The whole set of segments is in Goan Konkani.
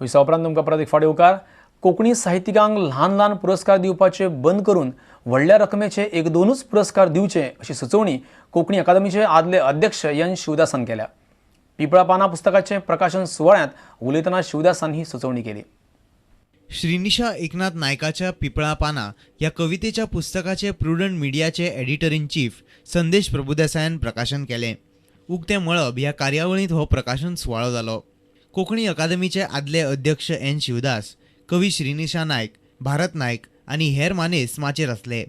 विसा उपरांत तुमकां परत एक फावट येवकार. कोंकणी साहित्यिकांक ल्हान ल्हान पुरस्कार दिवपाचे बंद करून व्हडल्या रकमेचे एक दोनूच पुरस्कार दिवचे अशी सुचोवणी कोंकणी अकादमीचे आदले अध्यक्ष एन शिवदासान केल्या. पिपळा पाना पुस्तकाचे प्रकाशन सुवाळ्यांत उलयतना शिवदासान ही सुचोवणी केली. श्रीनिशा एकनाथ नायकाच्या पिपळा पाना ह्या कवितेच्या पुस्तकाचे प्रुडंट मिडियाचे editor in chief संदेश प्रभुदेसायान प्रकाशन केलें. उक्तें मळब ह्या कार्यावळींत हो प्रकाशन सुवाळो जालो. कोंकणी अकादमीचे आदले अध्यक्ष एन शिवदास, कवी श्रीनिशा नायक, भारत नायक आनी हेर मानेस्त माचयेर आसले.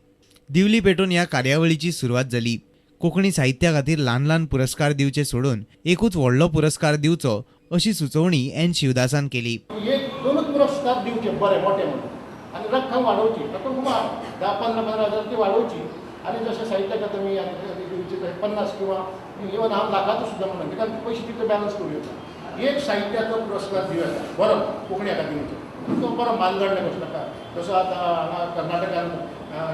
दिवली पेटोवन ह्या कार्यावळीची सुरवात जाली. कोंकणी साहित्या खातीर ल्हान ल्हान पुरस्कार दिवचे सोडून एकूच व्हडलो पुरस्कार दिवचो अशी सुचोवणी एन शिवदासान केली. एक दोनूच पुरस्कार दिवचे बरे मोठे म्हणून आनी रक्कम वाडोवची, रक्कम सुमार 10-15 हजार ती वाडोवची आनी जशें साहित्य अकादमी दिवची तशें 50 किंवा इवन हांव लाखाचो सुद्दां म्हणून कित्याक पयशे तितले बॅलन्स करूं येता. एक साहित्याचो पुरस्कार दिवं येता बरो कोंकणी अकादमीचो, तो बरो मानदंड कसो नाका जसो आतां हांगा कर्नाटकान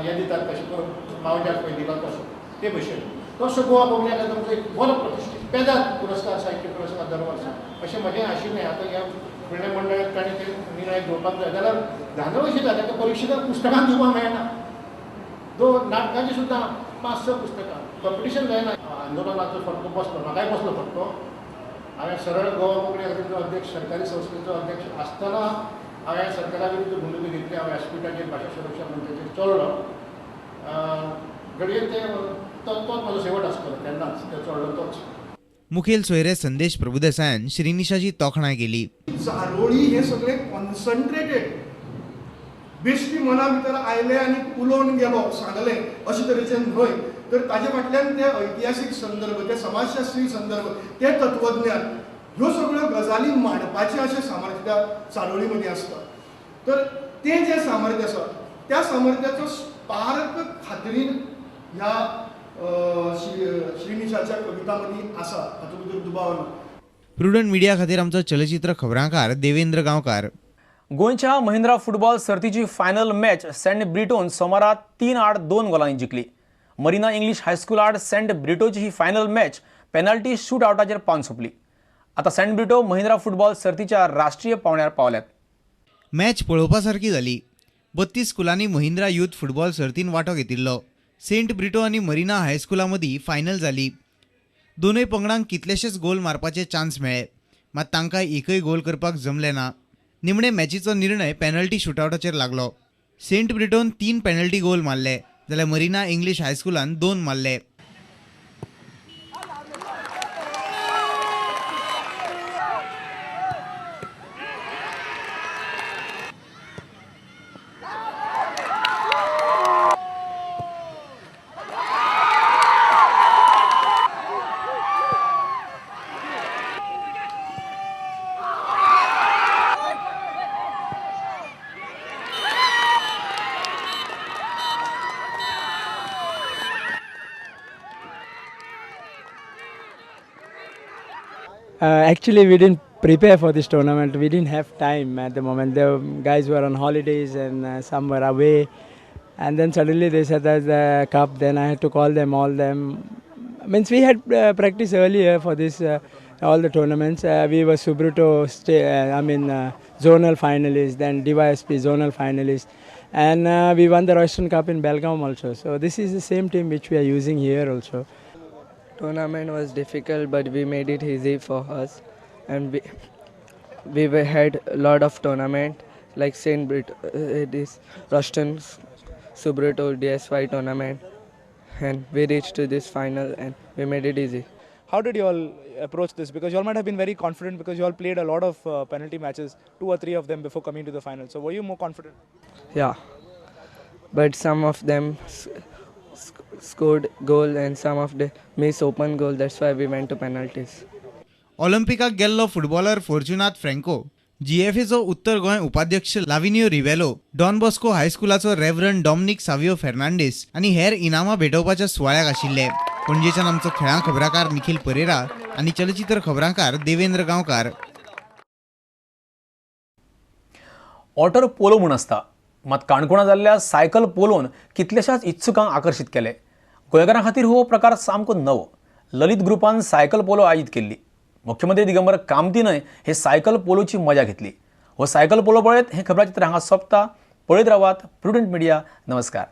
हें दितात तशें करून मावज्याक पळय दिला तसो ते भशेन तसो गोवा कोंकणी अकादमीचो एक बरो प्रतिश्ठीत पेजाद पुरस्कार साहित्य पुरस्कार दर वर्सा अशें म्हजें आशिल्लें. आतां ह्या फुडल्या मंडळाक ताणें ते निर्णय घेवपाक जाय, जाल्यार धांदळ अशी जाता की परिक्षेक पुस्तकां दिवपाक मेळना. दोन नाटकांची सुद्दां 5-6 पुस्तकां कॉम्पिटिशन जायना. आंदोलनाचो फटको बसलो, म्हाकाय बसलो फटको. हांवें सरळ गोवा कोंकणी अकादमीचो अध्यक्ष, सरकारी संस्थेचो अध्यक्ष आसतना हांवें सरकारा विरुद्ध भुमिका घेतली. हांव व्यासपिठाचेर भाशा सुरक्षा मंचाचेर चडलो. घडये ते तोच म्हजो शेवट आसतलो तेन्नाच ते चडलो तोच. मुखेल सोयरे संदेश प्रभुदेसायान श्रीनिशाची तोखणाय केली. चारोळी हे सगळे कॉन्सन्ट्रेटेड बेश्टी मना भितर आयले आनी उलोवन गेलो सांगले अशे तरेचे न्हय, तर ताजे फाटल्यान ते ऐतिहासीक संदर्भ, ते समाजशास्त्रीय संदर्भ, ते तत्वज्ञान, ह्यो सगळ्यो गजाली मांडपाचें अशें सामर्थ्य त्या चारोळी मदीं आसता. तर तें जें सामर्थ्य आसा त्या सामर्थ्याचो स्पार्क खात्रीन ह्या श्रीनिशाच्या कविता मदीं आसा, हातूंत भितर दुबाव ना. प्रुडंट मिडिया खातीर आमचो चलचित्र खबरांकार देवेंद्र गांवकार. गोंयच्या महिंद्रा फुटबॉल सर्तीची फायनल मॅच सेंट ब्रिटोन सोमारा 3-2 गोलांनी जिखली. मरिना इंग्लीश हायस्कूल आड सेंट ब्रिटोची ही फायनल मॅच पेनल्टी शूट आवटाचेर पावन सोंपली. आतां सेंट ब्रिटो महिंद्रा फुटबॉल सर्तीच्या राष्ट्रीय पावंड्यार पावल्यात. मॅच पळोवपा सारकी जाली. 32 स्कुलांनी महिंद्रा यूथ फुटबॉल सर्तीन वांटो घेतिल्लो. सेंट ब्रिटो आनी मरिना हायस्कुला मदीं फायनल जाली. दोनूय पंगडांक कितलेशेच गोल मारपाचे चान्स मेळ्ळे, मात तांकां एकय गोल करपाक जमलें ना. निमणे मॅचीचो निर्णय पेनल्टी शुटआवटाचेर लागलो. सेंट ब्रिटोन 3 पेनल्टी गोल मारले जाल्यार मरिना इंग्लीश हायस्कुलान 2 मारले. Actually, we didn't prepare for this tournament. We didn't have time at the moment. The guys were on holidays and some were away. And then suddenly they said that the cup. Then I had to call them, all them. Means we had practice earlier for this, all the tournaments. We were Subroto, zonal finalists, then DYSP zonal finalists. And we won the Royston Cup in Belgaum also. So this is the same team which we are using here also. Tournament was difficult, but we made it easy for us, and we had a lot of tournament like Saint Brit, this Royston Subroto DSY tournament, and we reached to this final and we made it easy. How did you all approach this? Because you all might have been very confident because you all played a lot of penalty matches, 2 or 3 of them before coming to the final. So were you more confident? Yeah, but some of them scored goal and some of the miss open goal. That's why we went to penalties. ऑलिम्पिकाक गेल्लो फुटबॉलर फोर्च्युनात फ्रँको, जीएफएचो उत्तर गोंय उपाध्यक्ष लाविनियो रिवेलो, डॉन बॉस्को हायस्कुलाचो रेव्हरंड डॉमनिक सावियो फेर्नांडीस आनी हेर इनामां भेटोवपाच्या सुवाळ्याक आशिल्ले. पणजेच्यान आमचो खेळां खबराकार निखिल परेरा आनी चलचित्र खबराकार देवेंद्र गांवकार. ऑटर पोलो म्हूण आसता, मात काणकोणा जाल्ल्या सायकल पोलोन कितल्याशाच इत्सुकांक आकर्शीत केले. गोंयकारां खातीर हो प्रकार सामको नवो. ललित ग्रुपान सायकल पोलो आयोजीत केल्ली. मुख्यमंत्री दिगंबर कामतीनय हे सायकल पोलोची मजा घेतली. हो सायकल पोलो पळयत हें खबराचित्र हांगा सोंपता. पळयत रावात प्रुडंट मिडिया. नमस्कार.